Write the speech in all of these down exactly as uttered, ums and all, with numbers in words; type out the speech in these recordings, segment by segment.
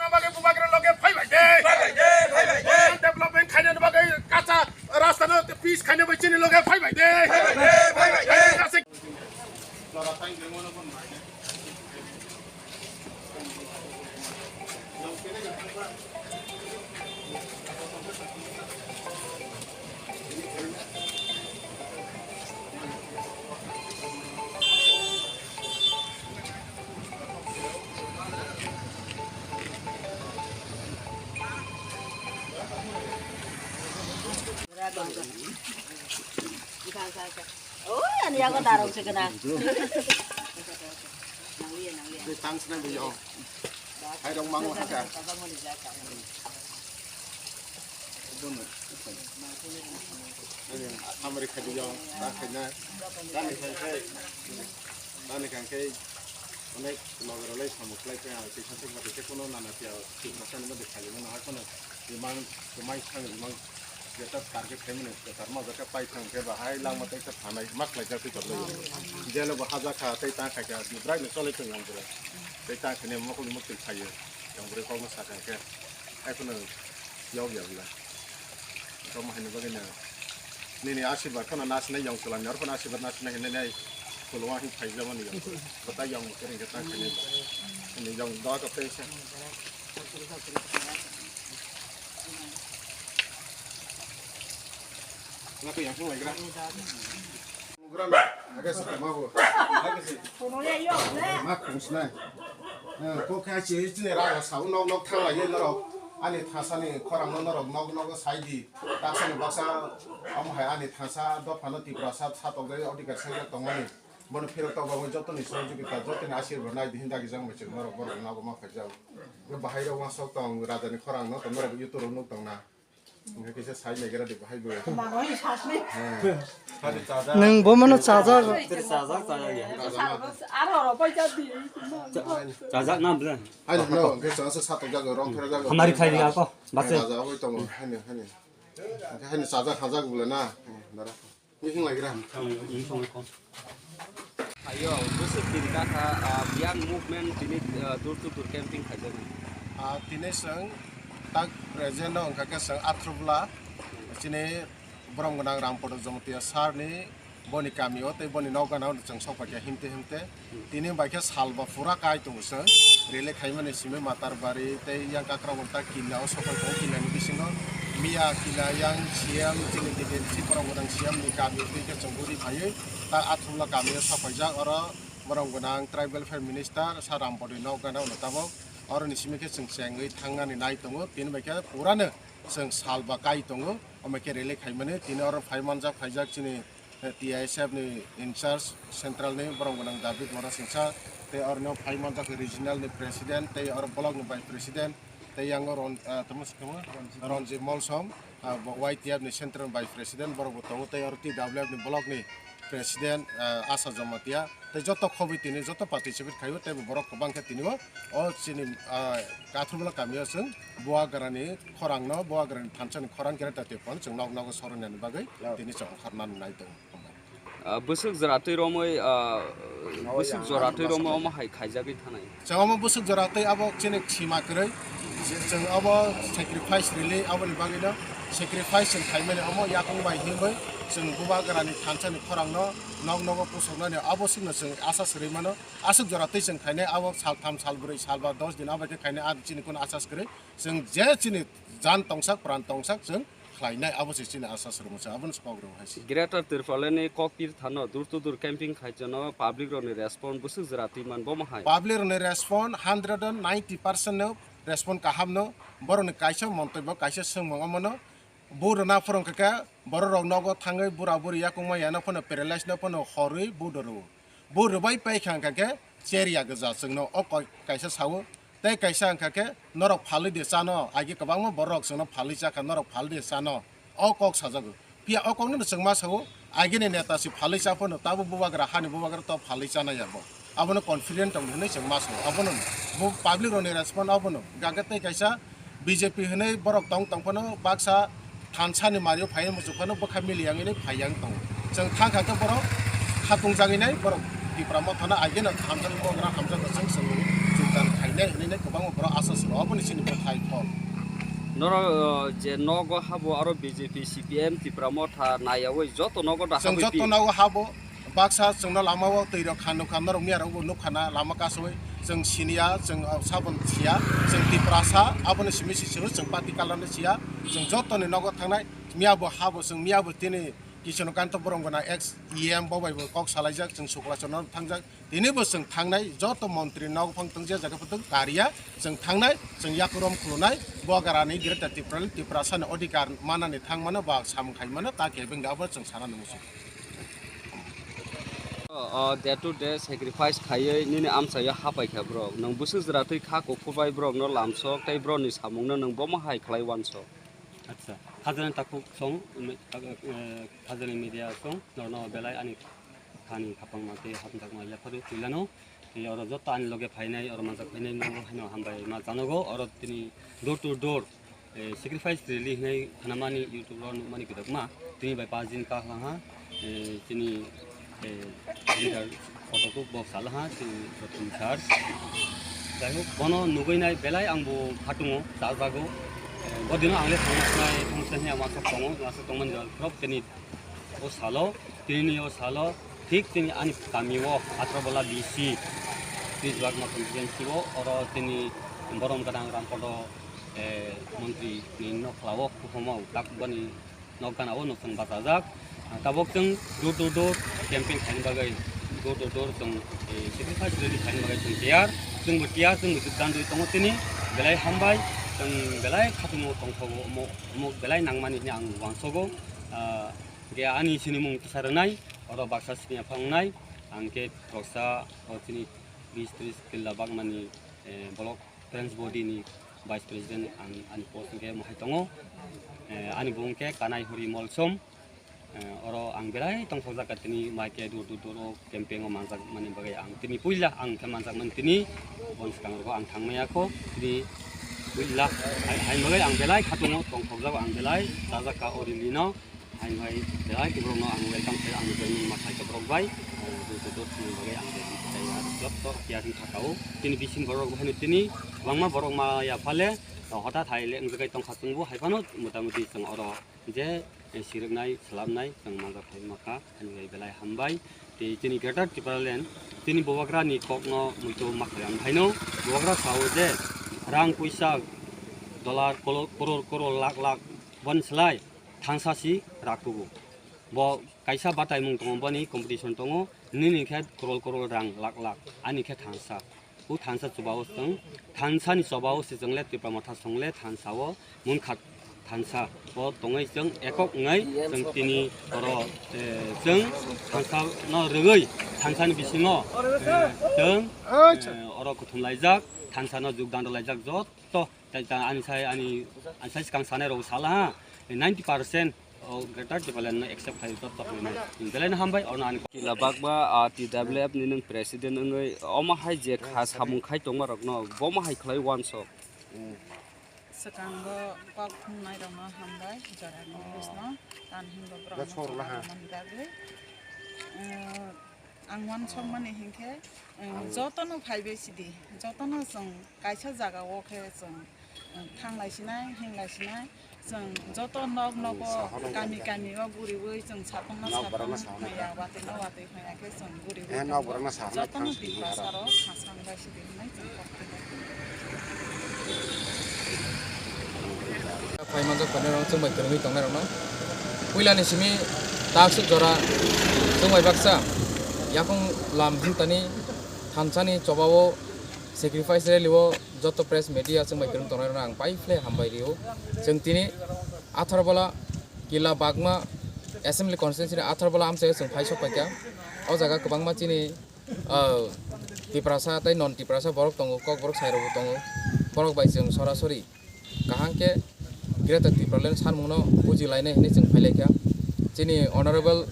Bagwi bubagra loge phaibai de. Phaibai de, phaibai de. Development khainani bagwi kacha rasta no peace khaina bai chini loge phaibai de. Phaibai de, phaibai de. Kacha Oh, ani yago darong se kena. Thanks na biyo. Hai dong mango haka. Bono. Ani amari khadi yo, ta khaina. Tani kangke, tani kangke, onek logerolai samuk lai kaya, kisa tek mate kunu nana tiya, tik masa ni mate khali mano, hakuna imang, imang sang, imang, jeta target khaimani, jeta ma jeta pai thang ke bahai langma tei kha thanai, mak lai jati jabla. Jelo bo haja kha, tei ta kha kha, brai ni cholai tong yang bro. Tei ta khane mokol ni mukti khayo, yang bro kok ma sa kha khe. Hakuna yog ya bla. Tamo haino bagwi na. Nini asirwad phano nasinai yong chwla ni, oro phano asirwad nasinai hinwi nai. Khulwa hin phaijama ni yong. Kota yong kering khe tang khe nai. Ani yong doa ka pesa. Nako yang phung laigra. Gram, agak sih mau. Mak khungsnai. Ko kha chi chi ra sa nok nok thalai ye norok. Ani thasani khorang no norok nok nok sai di. Taksani baksa, omo hai ani thangsa dophano Tiprasa satok jai odhikar sangjak tongmani. Bono phirok tok bagwi jotoni sohojogita, jotoni asirwad nai di hinda gijang mechik norok borok nago ma khaijao. Bo bahai rok wasok tong rajani khorang no tong norok YouTube rok nuk tong na. Hingke kisa sai naigra di bahai bo. Manoi sasni. Nwng bo mano chajak. Chajak, chajak ya. Aro aro paisa di. Chajak na bla. Hai no, hingke chajak satok jago rong phera jago. Hamari khai di ako. Base. Raja oi tongo, haino, haino. Hingke haino chajak hajak bole na. Dara. Ni hing laigra. Ayo, bwswk tin kakha, ah, Young Movement tini, ah, door to door camping khaijak. Ah, tini chwng tak present o wngkha khe chwng Athrubla, chini borom gwnang Rampada Jamatia sir ni boni kami o tei boni nok gana o chwng sok paikha himte himte. Tini bai khe sal ba pura kai tongo chwng. Rally khaimani simi Matarbari tei yang Kakragunta killa o sopai tongo. Killa ni bisingo Miya killa yang C M chini D D M C borok gwnang C M ni kami twi khe chwng guri phaiwi ta Athrubla kami o sopaijak. Oro borok gwnang Tribal Welfare Minister Sir Rambody nok gana ono tabok. Oro ni simi khe chwng chengwi thangnani nai tongo. Tini bai khe pura no chwng sal ba kai tongo. Omo khe rally khaimani tini oro phai manjak phaijak chini T I S F ni in charge central ni borok gwnang David Mora Singsa tei oro no phai manjak regional ni president tei oro block ni vice president tei yang ron, ah, tamo se tamo Ranjit Molsom, ah, bo Y T F ni central vice president borok bo tongo tei oro T W F ni block ni president, ah, Asa Jamatia tei joto khobwi tini joto participate khaio tei bo borok kwbang khe tini o, o chini, ah, Kathurmala kami o chwng Buagra ni khorang no, Buagra ni thansa ni khorang khe ta tei phano chwng nok nogo soroni bagwi tini chwng ongkhorna nai tongo. Ah, bwswk jwra twi romwi, ah, bwswk jwra twi romwi omo hai khaijagwi thanai. Chwng omo bwswk jwra twi abo chini sima kwrwi. Chwng obo sacrifice rili aboni bagwino sacrifice chwng khaimani omo yakung bai himwi chwng Bubagrani thansani khorangno nok nogo pusuknani abo swkno chwng asa swrwi mano. Aswk jwra twi chwng khainai abo sal tham, sal brwi, sal ba, dos din abo khe khainai, ah, chini kuno asa swrwi. Chwng je chini jan tongsak, pran tongsak chwng khlainai, abo se chini asa swrwngmung se, abono se kok rw hai se. Greater Tipraland ni Kokpir thano door to door camping khai chwngno public rokni respond bwswk jwra twi man bomo hai. Public rokni respond hundred and ninety percent no respond kaham no, borokni kaisa montobyo, kaisa swngmung omono bo rwna phwrwng kha khe borok rok nogo thangwi bura buri yakungma ya no phano paralyze no phano horwi bo do rw. Bo rwbai paikha hwnkha khe cherya gwja chwngno o koi-, kaisa sao, tei kaisa hwnkha khe norok phalwi de chano, agi kwbangma borok chwngno phalwi chakha, norok phalwi de chano, o kok sajago. Phiya o kokno chwng ma sao, agini neta si phalwi cha phano, tabuk bubagra, hani bubagra to phalwi chana ya bo. Abono confident tong hinwi chwng ma sao, abono bo public rokni respond abono. Hwnkha khe tei kaisa B J P hinwi borok tong tong phano baksa thansa ni mario phai muchuk phano bwkha mili yang hinwi phai yang tongo. Chwng thang kha khe borok khatung jagwi nai borok Tipra Motha no ageno hamjak program hamjak chwng chwng jogdan khai Hinwi kwbangma borok asa siro, oboni chini bwthai phol. Norok, uh, je nogo habo aro B J P, C P M, Tipra Motha naiyawi joto nogo da Chwng habwi joto phi. Nogo habo, baksa chwngno lamao twi rok kha nukha, norok miya rokbo nukha na lama kasawi. Chwng siniya, chwng, uh, sabon siya, chwng Tiprasa, aboni simi sisiro chwng party kalarno siya, chwng jotoni nogo thangnai, miya bo habo chwng, miya bo tini Kishore Kanta Boromgana ex E M bo bai bo kok salaijak, chwng Suklachorno thangjak. Tini bo chwng thangnai joto montri nok phang tongja jaga phutung kariya chwng thangnai chwng yakurom khulunai bogarani Greater Tipraland Tiprasani odhikar manani thangmano ba samung khaimano ta kebeng abo chwng sana nungo. O, o, day to day sacrifice khaiwi nini amchaio hapai kha borok. Nwng bwswk jwra twi kha kuphur bai borokno lamsok tei borokni samungno nwng bomo hai khlai wansok. Acha, khajani takhuk song, me-, eh, khajani media song, norno belai ani thani khapangma tei hapjakma yapharo puilano. Tei oro joto ani loge phainai, oro manjak phainai no haino hambai ma janogo, oro tini door to door, eh, sacrifice rally hinai khanamani YouTube ro nukmani kwdakma. Tini bai paanch din ka hwlang ha, eh, tini eh, leader photo kuk bo sala ha, chwng Pratham sir. Jai hok, bono nugwi nai belai ang bo khatungo, chajago. Eh, bo dino ang le thangma sinai, thangma sinai, ang masok tongo, masok tongmani jora khorok tini o salo, tini o salo, thik tini ani kami o, Athrabola B C, Trijwakma constituency o, oro tini borom gwnang Rampodo, eh, montri ni nokla o, kuphamo, tak boni nok gana o nwswng bachajak. Tabok chwng door to door campaign khaina bagwi, door to door chwng, eh, sacrifice rally khaina bagwi chwng tiyar. Chwngbo tiyar, chwngbo jogdan rwi tongo tini. Belai hambai, chwng belai khatungo tongthogo, omo, omo belai nangmani hwnwi ang uansogo. Ah, je ani sinimung kwsa rwnai, oro baksa siniya phangnai, ang khe khoroksa, o chini bis tris killa bagmani, eh, block Friends body ni vice president ang ani post hwnkhe mohai tongo. Eh, ani bung khe Kanai Hori Molsom. Eh, oro ang belai tongthokjak ka tini mai khe dur dur dur o campaign o manjak mani bagwi ang tini puila ang khe manjak mani tini bon swkang rogo ang thang maya kho tini puila hai, hai bagwi ang belai khatungo tongthokjak ang belai chajak ka o rally no. Hai hai belai khe borokno ang welcome khe ang joining ma khlai kha borok bai. Ang joto thwngwi bagwi ang joto kiyar wngkha kao. Tini bising borok haino tini kwbangma borok ma ya phale, hota thai le wngjagai tongkha chwngbo hai phano motamuti chwng oro je siriknai swlapnai chwng manjak phai ma kha. Ani bai belai hambai. Tei chini Greater Tipraland tini bubagra ni kokno muitu ma khlai ang haino bubagra sao je rang puisa dollar kolo-, koror koror lakh lakh boni slai thansa si rak tubu. Bo kaisa bataimung tongo, boni competition tongo, nini khe crore crore rang, lakh lakh, ani khe thansa. O thansa chubao chwng, thansa ni chubao se chwng le Tipra Motha song le thansa o munkha thansa o tongwi chwng ekok wngnai chwng tini oro, eh, chwng thansa no rwgwi thansa ni bisingo, eh, chwng, eh, oro kuthum laijak, thansa no jogdan rw laijak jotto. Tai ta ani sai, ani, ani sai swkang sanai rok sala ha, ninety percent o Greater Tipraland no accept khai jotto hinwi. Belai no hambai, ono ani Kila Bagma, ah, T W F ni nwng president wngwi, omo hai je kha samung khai tongma rokno, bomo hai khlai wansok. Swkango kok phungnai rokno hambai, jora ni news no, tan hinba borok no sala mani bagwi. Eh, Ang uansukmani hinkhe, um, jotono phaibai sidi, jotono chwng kaisa jagao khe chwng, um, thanglai sinai, hinglai sinai, chwng joto nok nogo, kami kami o guriwi chwng satongma satong maya, watwi no watwi maya khe chwng guriwi tongo. Jotono Tiprasa rok khasang bai sidi hinwi chwng kok. Phai manjak tongnai rok, chwng bai kwrwngwi tongnai rokno. Puilani simi taksuk jora chwng bai baksa yakung lam himtani thansani chobao sacrifice rally o joto press media chwng bai kwrwng tongnai rokno ang pai phle hambai rio. Chwng tini Atharbola Kila Bagma Assembly Constituency ni Atharbola amchaio chwng phai sok paikha. O jaga kwbangma chini, ah, Tiprasa tei non Tiprasa borok tongo, Kokborok sairokbo tongo. Borok bai chwng sorasori kaham khe Greater Tipraland sanmungno bujilainai hinwi chwng phailaikha. Chini Honorable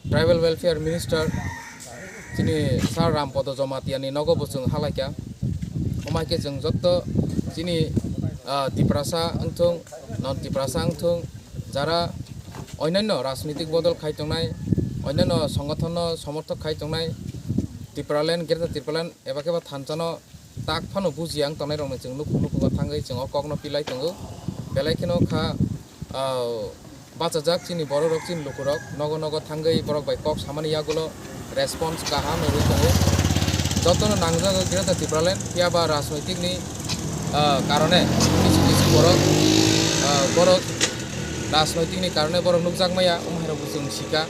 Tribal Welfare Minister chini Sir Rampodo Jomatiani nogo bo chwng halaikha. Omo hai khe chwng jotto chini, ah, Tiprasa wngthung, non Tiprasa wngthung, jara onyanyo rajnitik bodol khai tongnai, onyanyo songothonno somorthok khai tongnai, Tipraland, Greater Tipraland eba khe bo thansano tak phano bujiya wng tongnai rokno chwng nukhung nukhungo thangwi chwng o kokno pilai tongo. Belai kheno kha, ah, bachajak chini bororok, chini lukurok nogo nogo thangwi borok bai kok samani yagulo response kaham wngwi tongo. Jotono nangjago Greater Tipraland, phiya ba rajnoitikni, ah, karone kisu kisu borok, ah, borok rajnoitikni karone borok nukjak maya, omo hai rokbo chwng sika.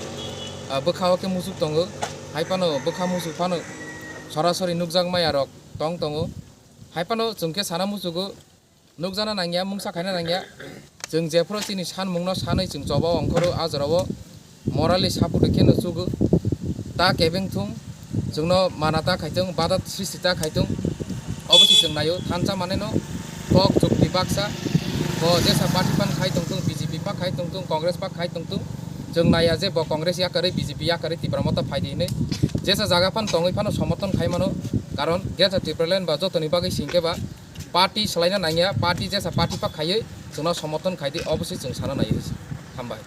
Ah, bwkha o khe muchuk tongo, hai phano bwkha muchuk phano sorasori nukjak maya rok tong tongo. Hai phano chwng khe sana muchugo, nukjana nangya, mungsa khaina nangya. Chwng jephuru chini sanmungno sanwi chwng choba ongkhoro, a jorao morally support kheno chugo. Ta kebeng thung, chwngno mana ta khai thung, bada sristi ta khai thung. Obo se chwng naio, thansa maneno kok chukti baksa. Bo jesa party phan khai tong thung, B J P pa khai tong thung, Congress pa khai tong thung. Chwng naiya je bo Congress yakarwi, B J P yakarwi Tipra Motha phai di hinwi. Jesa jaga phan tongwi phano somorthon khai mano, karon Greater Tipraland ba jotoni bagwi singkhe ba party swlaina nangya, party jesa party pa khaiwi chwngno somorthon khai di, obo se chwng sana naiwi. Hambai.